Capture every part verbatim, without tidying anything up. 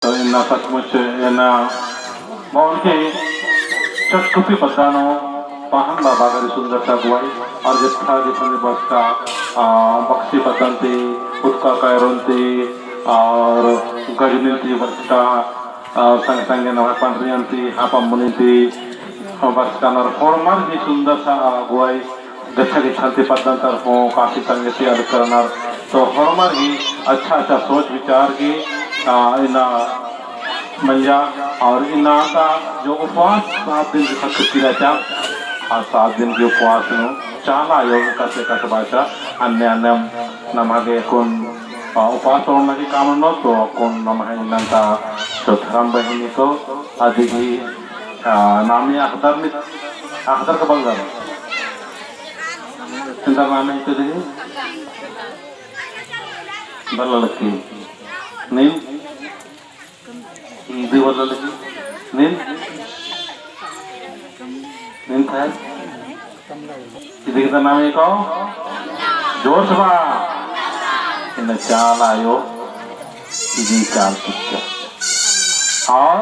तो इन्ना सचमुच इन्ना मौन के चटकुपी पद्दा नू पहान बाबा गरी सुंदर सा अगुवाई और जत्था जितने बरचका, आ, बक्सी पद्दन ती, उतका कैरोन ती और गजनिन ती बरचका, आ, संग संगे नवा पंडरियन ती, हापा मुनिन ती, बरचका नर होरमर ही सुंदर सा अगुवाई गच्छा गच्छा ती पद्दन तरफों काफी संगति अलग करनर। तो होरमर ही अच्छा अच्छा सोच विचार की, आ, इन्ना मंजा और इन्ना ता जो उपवास सात दिन की खत्म की रहचा, आ सात दिन की उपवास नू चाला आयो कसे कसे बाचा अन्य अन्य नम्है गे कुन, आ, उपवास तोड़ना की काम नू तो कुन नम्है इन्ना ता तो धर्म बहिनी तो अदिगी, आ, नामे अख़दर नि-, अख़दर का बलदर। एन्देर नामे इत्ते दिगी? बल्ला लक्की। नीन? इदी बल्ला लक्की। नीन? नीन था? इदी का नामे को? जोर से बा। इन्ना चाला आयो। इदी चाल पिक्चर। और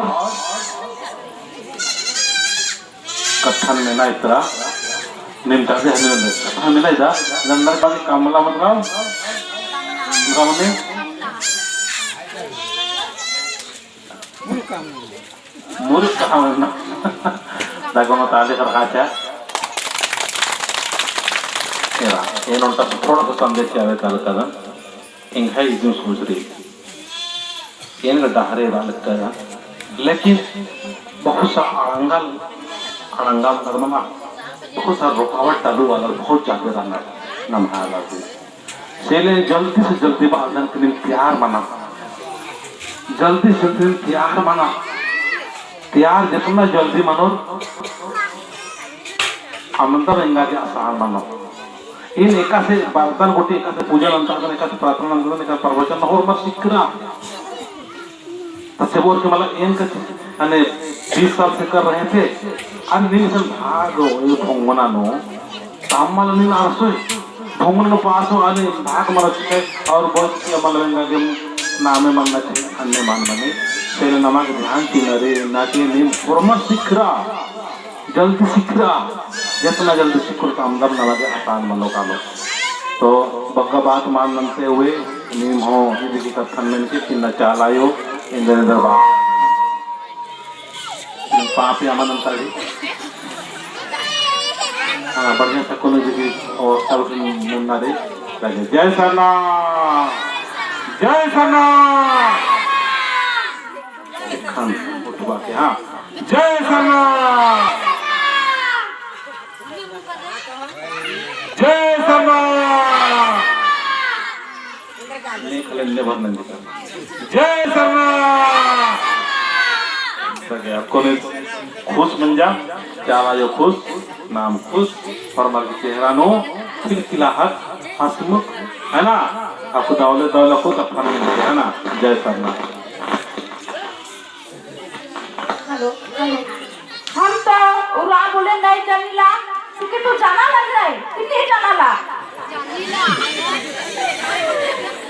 कत्थन मेना इतरा, निम्ता दे हमें बंदे। कत्थन मेना इदा, नंदर बाकी कमला मतलब, कमने। मुरुक कहाँ मेना। दागो मत आले कर काचा। एरा, एन ओन्टा थोड़ा सा संदेश आवे ताल कदम। एंग्है इदिन सोच रई। एन गा डहरे रआ लक्का रआ। लेकिन बहुत सा अड़ंगल, अड़ंगल नर मना, बहुत सा रुकावट डालू वाला बहुत जादे रअनर नम्है आलर ती। से ले जल्दी से जल्दी बालदन के नीम तैयार मना। जल्दी से जल्दी तैयार मना। तैयार जेतना जल्दी मनोर, अमंदर एंगा गे आसान मनो। एन एकासे बरदन गूटी, एकासे पूजा नंतादन, एकासे प्रार्थना नंतादन, एकासे प्रवचन होरमर सिखरा। तसे बोर के मला एन कछे, अने बीस साल से कर रहे थे, अन नीम इसन भागो, ए भोंगना नू, ताम मला नीन आरसोय, भोंगना नू पासो, अने भाग मरत के, और बोल के मला एंगा गे नामे मन्ना चे, अन्ने मान मने, तेरे नमा के ध्यान चिअना रई, ना के नीम होरमर सिखरा। जल्दी सिखरा, जेतना जल्दी सिखरा काम दम ना लगे आसान मनो कालो। तो बग्गे बात मान नन्ते हुए, नीम हूँ, इदी की कत्थन मेनके, इन्ना चाला आयो, एन्देर एन्देर बात। पाप या मनन ताड़ी। हाँ, बढ़िया से कोनो जी की और सब मेनना रे, लगे। जय सरना, जय सरना। एखन उठबा के, हाँ। जय सरना। जय सरना। जय सरना। सगे अक्कुन खुश मंजा, चाला आयो खुश, नाम खुश, होरमर की चेहरा नू खिलखिलाहट, हंसमुख, है ना? अक्कु दवले दवले खुश अक्कु, है ना? जय सरना। हेलो, हेलो। हम तो उराँव बोले नहीं जानिला, सिके तो जाना लग रहा है, कितने जाना ला?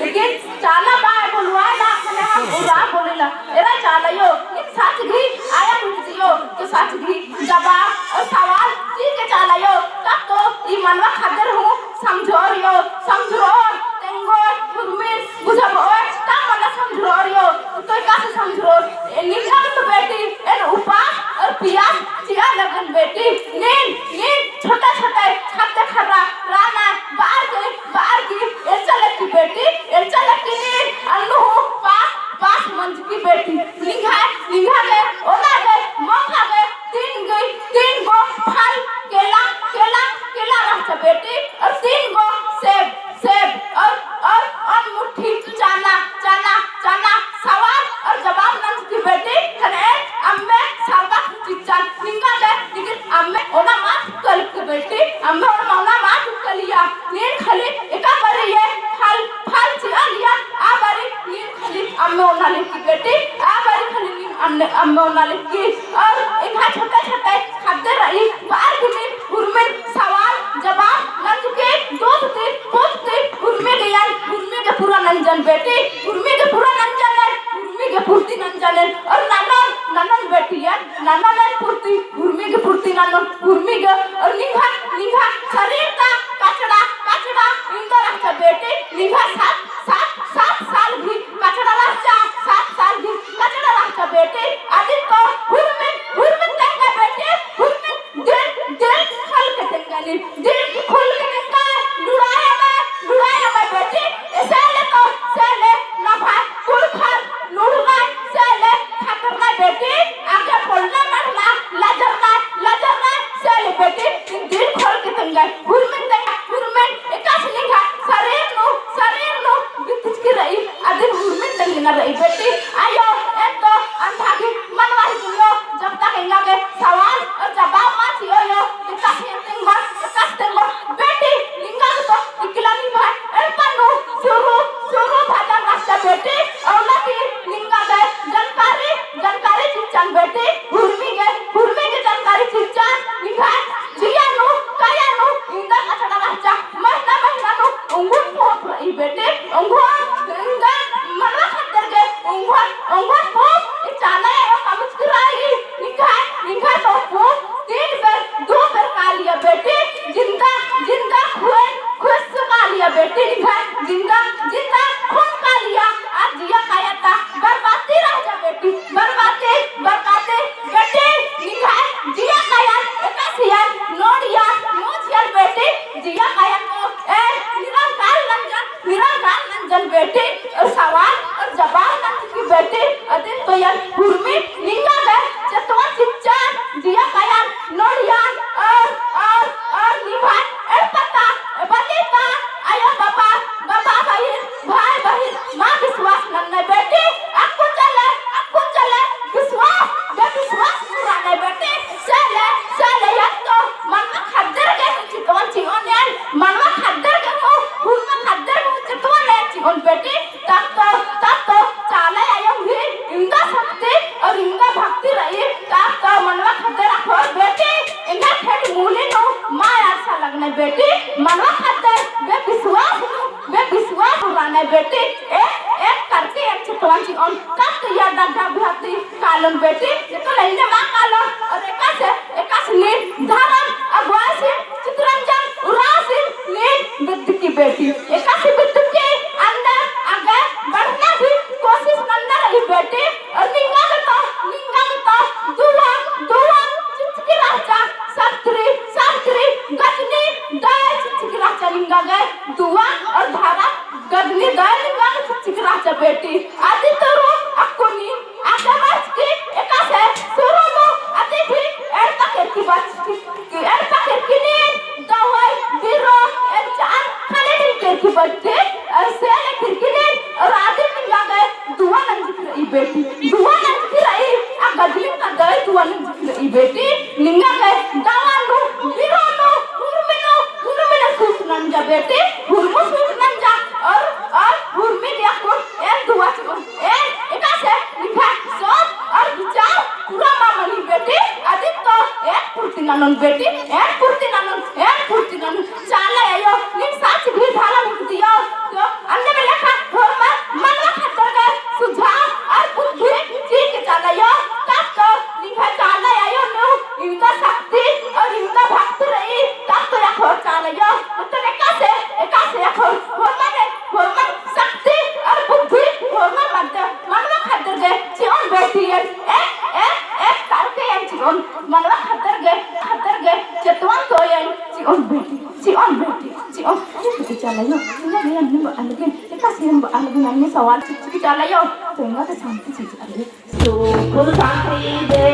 लेकिन चाला बाय बोलवाए ला, मने हम उराँव बोलेला। एरा चाला आयो, नीम सच गही, आया रुक जियो, तो सच गही जवाब और सवाल, ठीक है चाला आयो, तब तो ई मनवा खद्दर हूँ, समझोर आयो, समझोर, तेंगोर, हुरमिर, बुझाबओर, तब मला समझोर आयो, तो एकासे समझोर, ए निंगा तो बेटी, एन उपास और पियास चिआ लगन बेटी, नीन, नीन, छोटा छोटा, खद्दे खर्रा, राना, बार के, बार की, एल्चा लक्की बेटी, एल्चा लक्की नीन, अन्नु हूँ, पास, पास मंजकी बेटी, निंग्है, निंग्है गे, ओना गे, मोंग्है गे, तीन गो, तीन गो फल, केला, केला, केला रहचा बेटी, और तीन गो सेब, सेब, और, और, और मुट्ठी चना, चना, चना, सवाल और जवाब नंजकी बेटी, खने अम्मे सरबत चिच्चन, निंगा दे, लेकिन अम्मे ओना मात कलकी बेटी, अम्मे ओना मात कलिया, नीन खाली एका बारी ये फल, फल चिआ लिया, आ बारी नीन खाली अम्मे ओना लक्की बेटी, आ बारी खाली नीन अम्मे, अम्मे ओना लक्की। और एंग्है छोटे छोटे खद्दे रई, बार की नीन हुरमिन सवाल जवाब नंजकी, दूध ती, पूत ती, हुरमी गे यान, हुरमी गे पूरा नंजन बेटी, हुरमी गे पूरा नंजन, हुरमी गे पूर्ति नंजन। चलेन और ननोन, ननोन बेटियन, ननोन एन फुर्ती, हुरमी गे फुर्ती ननोन, हुरमी गे और निंग्है, निंग्है शरीर ता कचड़ा, कचड़ा इन्दा रहचा बेटी, निंग्है सात, सात, सात साल भी कचड़ा रहचा, सात साल भी कचड़ा रहचा बेटी, अदिन तो हुरमिन, हुरमिन तेंगा बेटी, हुरमिन दिल, दिल खोल के तेंगा नीन, दिल खोल के तेंगा, लुड़ाया में, लुड़ाया में बेटी, एसे ले तो, से ले, नम्है कुँड़ुख़र, लुड़गा, से ले, खतरना बेटी, आगे बोलना मरना, लजरना, लजरना, से ले बेटी, दिल खोल के तेंगा, हुरमिन तेंगा, हुरमिन, एकासे निंग्है, शरीर नू, शरीर नू, बितचकी रई, अदिन हुरमिन तेंगना रई बेटी। अयो, एन तो अंधा गे मनवा ही दुनियो, जब तक एंगा गे सवाल और जवाब मा चिओ यो, एकासे एन तेंगोन, एकासे तेंगोन, बेटी, निंगा गे तो इकला नीम है, एड़पा नू, सुरु, सुरु भजन रहचा बेटी, औला ती निंगा गे जानकारी, जानकारी चिच्चन बेटी, हुरमी गे, हुरमी गे जानकारी चिच्चन, निंग्है जिया नू, काया नू, इन्दा कचड़ा रहचा, महीना, महीना नू, उंगुन पोप रई बेटी, उंगुन, इन्दा मनवा खद्दर गे, उंगुन, उंगुन पोप, ई चाला आयो कमचकी रई, निंग्है, निंग्है तो पोप, तीन बेर, दो बेर कालिया बेटी, जिन्दा, जिन्दा खून, खुस कालिया बेटी, निंग्है, जिन्दा, जिन्दा खून कालिया, आ जिया काया ता, बरबादी रहचा बेटी, बरबादी, बरबादी, बेटी, निंग्है जिया काया, एकासे आर नोड़िया, मुझियल बेटी, जिया काया तो, ए, निरंकार नंजन, निरंकार नंजन बेटी, और सवाल और जवाब नंजकी बेटी, अदिन तो यार हुरमी निंगा गे, चेतवन चिच्चन, जिया काया, नोड़िया, और, और, और निम्है, एड़पा ता, बल्ली ता, आयो बाबा, बाबा बहिन, भाई बहिन, मा विश्वास नन्ना बेटी, अक्कुन चले, अक्कुन चले, विश्वास, बेविश्वास नू रअना बेटी, चले, चले, यार तो, मनवा खद्दर गे हूँ चितवन चिओन यार, मनवा खद्दर गे हूँ, हुरमा खद्दर गे हूँ चितवन यार चिओन बेटी, तब तो, तब तो, चाला आयो ही, इन्दा शक्ति और इन्दा भक्ति रई, तब तो, मनवा खद्दर अख़ोर बेटी, इन्दा खेत मूली नू, मा यार सा लगना बेटी, मनवा खद्दर, बेविश्वास नू, बेविश्वास उड़ाना बेटी, एक, एक करके एक चितवन चिओन, तब तो यार डग्गा बिहाती कालोन बेटी, ये तो लइने मा कालोन, और एकासे, एकासे नीन धरम अगुवासिन, चितरंजन उराँवसिन नीन बिद्दकी बेटी, एकासे बिद्दकी अंदर आगे बढ़ना भी कोशिश नन्ना रई बेटी, और निंगा गे तो, निंगा गे तो, दुआ, दुआ, चिच्चकी रहचा, सावित्री, सावित्री, गजनी, दया चिच्चकी रहचा निंगा गे, दुआ और धारा गजनी दया निंगा गे चिच्चकी रहचा बेटी। अदी तुरु अक्कुन नीन आगे बरचकी एकासे सुरु नू अदी भी एड़पा केरकी बरचकी, एड़पा केरकी नीन दवाई बिरो एल्चान खाने नीन केरकी बरचकी, अइसे ले केरकी नीन और अदी निंगा गे दुआ नंजकी रई बेटी, दुआ नंजकी रई, आ गजनी का दया दुआ नंजकी रई बेटी, निंगा गे दवा नू, बिरो नू, हुरमी नू, हुरमी नू सुध नंजा बेटी, हुरमू सुध नंजा, और, और हुरमी दिया को एन दुआ चिओन, एन एकासे निंग्है सोच और विचार पूरा मा मनी बेटी, अदिन तो एन पूर्ति ननोन बेटी, एन पूर्ति ननोन, एन पूर्ति ननोन। चाला आयो, नीम सच भी भला मुक्ति दियो, तो अन्ने में लेखा होरमर मनवा खद्दर गे सुझाव और बुद्धि चीज के चाला आयो, तब तो निंग्है चाला आयो नू इन्दा शक्ति और इन्दा भक्ति रई, तब तो अख़ोर चाला आयो, तो एकासे, एकासे अख़ोर, होरमर, होरमर शक्ति और बुद्धि, होरमर मध्य, मनवा खद्दर गे चिओन बेटी एन, एक, एक, एक करके एन चिओन, मनवा खद्दर गे, खद्दर गे, चेतवन तो एन चिओन बेटी। चिओन बेटी, चिओन, अरे बेटी चाला आयो, सुना रे अन्ने बा अलगे, एकासे अन्ने बा अलगे, अन्ने सवाल चिच्चकी चाला आयो, तो एंगा तो शांति चिच्चकी। सुख शांति दे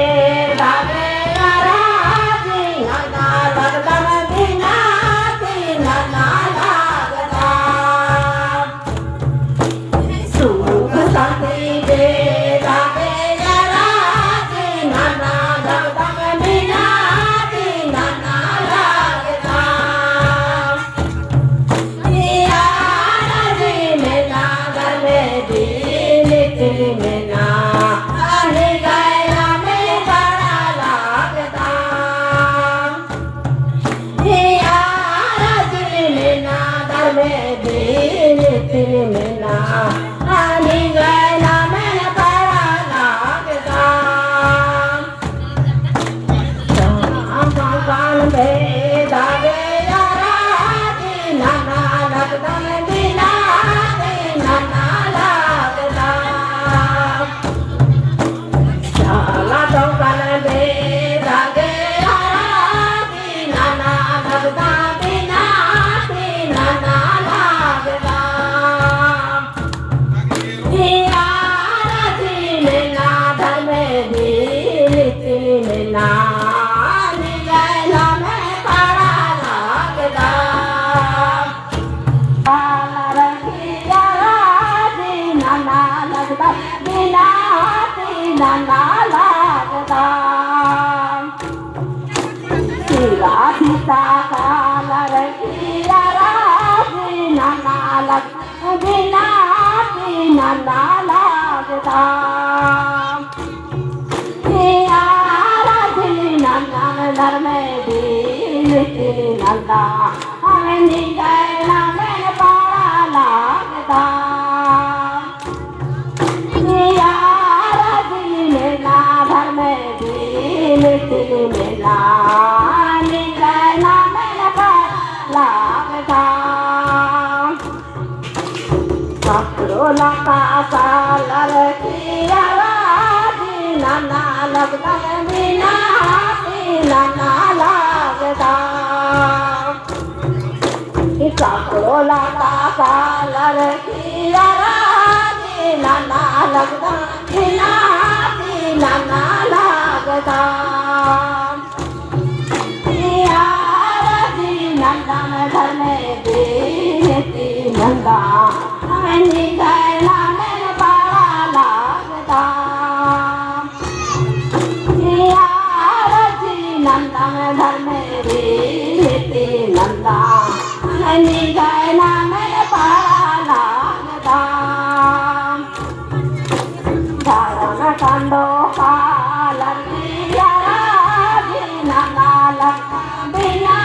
दावे आराजी, नना लगदम बिनाती, नना लगदम। सुख शांति दे दावे आराजी, नना लगदम बिनाती, नना लगदम। नना लगदा। सिरा सीता कालर कियारा जी नना लगदा, बिना ती नना लगदा। कियारा जी नना धर्मे बिन ती नना, हमें निंग्है नामेन पाड़ा लगदा। कियारा जी नना धर्मे बिन ती नना, निंग्है नामेन पाड़ा लगदा। सकरो लता कालर कियारा जी नना लगदा, बिना ती नना लगदा। सकरो लता कालर कियारा जी नना लगदा, बिना ती नना लगदा। कियारा जी नंदन धर्मे बिन ती नंदा, हमें निंग्है नामेन पाड़ा लगदा। कियारा जी नंदन धर्मे बिन ती नंदा, हमें निंग्है नामेन पाड़ा लगदा। धरम कंडो कालर कियारा जी नना लगदा, बिना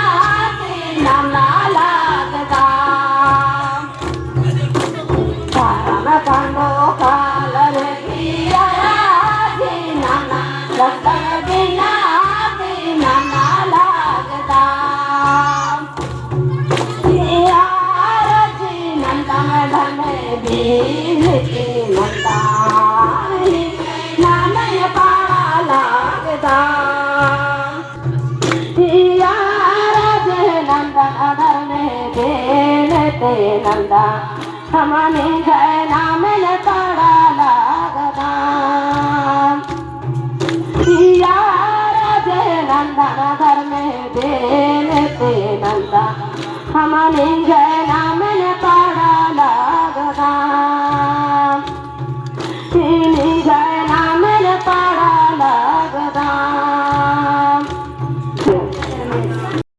ती नना लगदा। धरम कंडो कालर कियारा जी नना लगदा, बिना ती नना लगदा। कियारा जी नंदन धर्मे बिन ती नंदा, नामेन पाड़ा लगदा। कियारा जी नंदन धर्मे बिन ती नंदा, हमें निंग्है नामेन पाड़ा लगदा। कियारा जी नंदन धर्मे बिन ती नंदा, हमें निंग्है नामेन पाड़ा लगदा। निंग्है नामेन पाड़ा